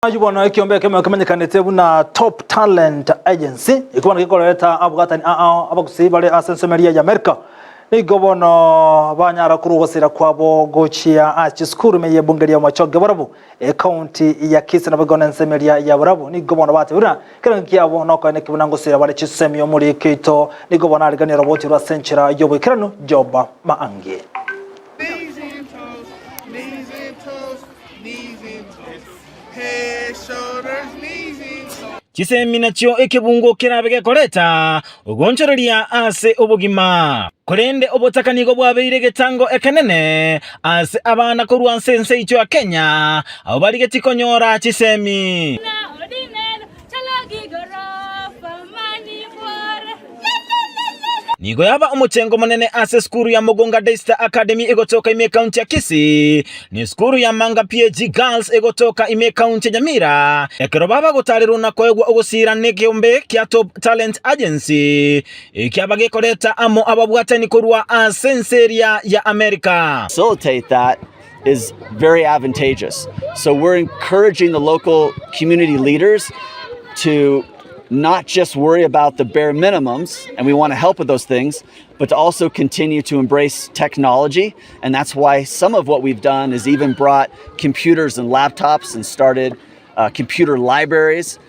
Ayio bono ekiombe ekemo kemanyekanete buna Top Talent Agency, ekio bono gekoreta abwatani ao abagusii bare ase ensemo eria ya Amerika. Nigo bono banyara korwa ogosira kwabo gochia ase chisukuru ime y'ebunge ria Bomachoge Borabu, ecounty ya Kisii naboigo nensemo eria ya Borabu. Nigo bono batebire buna ekerengo kiabo nokoeneki buna ngosira bare chisemi omoriki oito. Nigo bono ariganie oroboti rwa ase enchera y'oboikeranu Job Maangi. Chisemi nachio ekebungo kerabe gekoreta ogoonchoreria ase obogima. Korende obotaka nigo bwabeire egetango ekenene ase abana korwa ase ense yaito ya Kenya, abwo barigetie konyora chisemi. Nigo yaba omochengo omonene ase esukuru ya Mugunga Daystar Academy egotoka ime ekaunti ya Kisii, na esukuru ya Manga PAG Girls egotoka ime ekaunti ya Nyamira, ekero baba gotarerwa na koegwa ogosiira nekeombe kia Top Talent Agency ekiaba gekoreta amo ababwatani korwa ase ense eria ya America. Facilitate that is very advantageous. So we're encouraging the local community leaders to not just worry about the bare minimums, and we want to help with those things, but to also continue to embrace technology. And that's why some of what we've done is even brought computers and laptops and started uh, computer libraries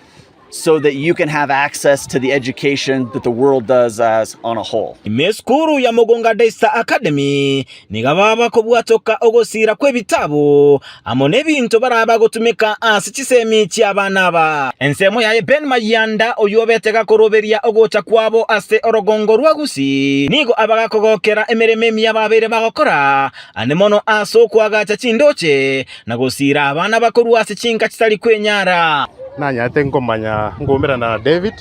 so that you can have access to the education that the world does as on a whole. Ime esukuru ya Mugunga Daystar Academy nigo baba kobwatoka ogosiira kw'ebitabu amo n'ebinto barabe bagotumeka ase chisemi chi'abana aba. Ensemo yaye Ben Mayianda oyio obete gakoroberia ogocha kwabo ase orogongo rwa Gusii nigo abagakogokera emeremo emiya babeire bagokora ande mono ase okoagacha chindoche na gosiira abana bakorwa ase chinka chitari kwenyara. Nanyarete nkomanya nkoumerana na David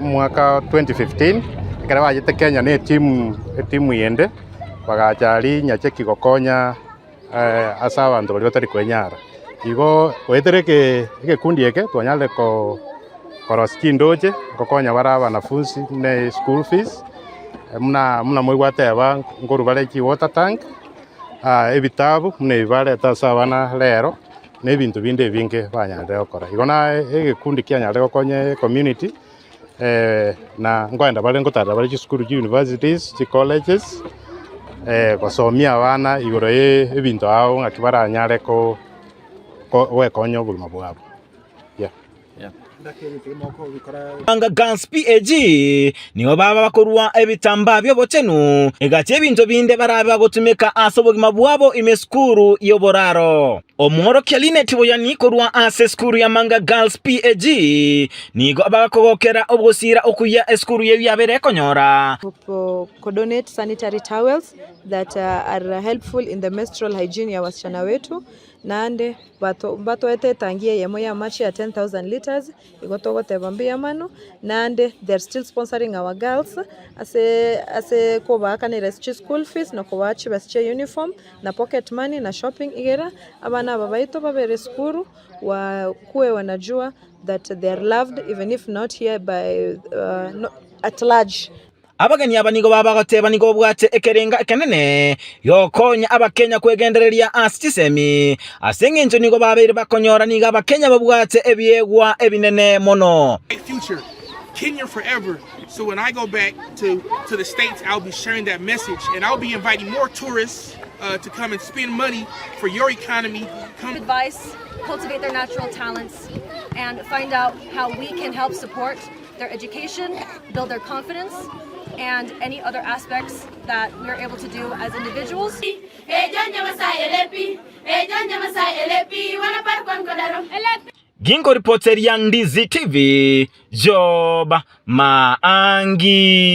omwaka 2015 ekero bachete Kenya na etimu etimu yende bagacha aria Nyacheki gokonya ase abanto baria batari kwenyara. Igo goetera eke egekundi eke twanyarire ko korosia chindoche gokonya bare abanafunsi buna eschool fees buna buna moigwateba nkorwa bare chiwater tank. Ebitabu buna ebi bareta ase abana rero, na ebinto binde ebinge banyarire gokora. Igo na egekundi kianyarire gokonya ecommunity na nkoenda bare ngotarera bare chisukuru chi universities, chi colleges, gosomia abana igoro ye ebinto ao ng'aki baranyare ko goekonya obogima bwabo. Manga Girls PAG nigo baba bakorua ebitambaa bi'obochenu egati y'ebinto binde barabe bagotumeka ase obogima bwabo ime esukuru y'oboraro. Omworokia Linet Boyani korwa ase esukuru ya Manga Girls PAG nigo bagakogokera ogosiira okuya esukuru eyio yabeire ekonyora. Kudonate sanitary towels that are helpful in the menstrual hygiene ya wasichana wetu. Naende mbatoete etangi eyemo y'amache ya 10,000 litres, igo togoteba mbuya mono, naende they are still sponsoring our girls ase ase kobaakanera chischool fees na kobaa chibesa chia uniform, na pocket money, na shopping, igera abana aba baito babere esukuru wakuwe wanajua that they are loved even if not here by at large. Abageni aba nigo babagoteba nigo babwate ekerenga ekenene gi'ogokonya Abakenya kwegendereria ase chisemi, ase engencho nigo babeire bakonyora nigo Abakenya babwate ebiegwa ebinene mono. Future Kenya forever so when I go back to to the states I'll be sharing that message and I'll be inviting more tourists uh, to come and spend money for your economy come advice cultivate their natural talents and find out how we can help support their education, build their confidence, and any other aspects that we are able to do as individuals. Ginkoripoteria Ndizi TV, Job Maangi.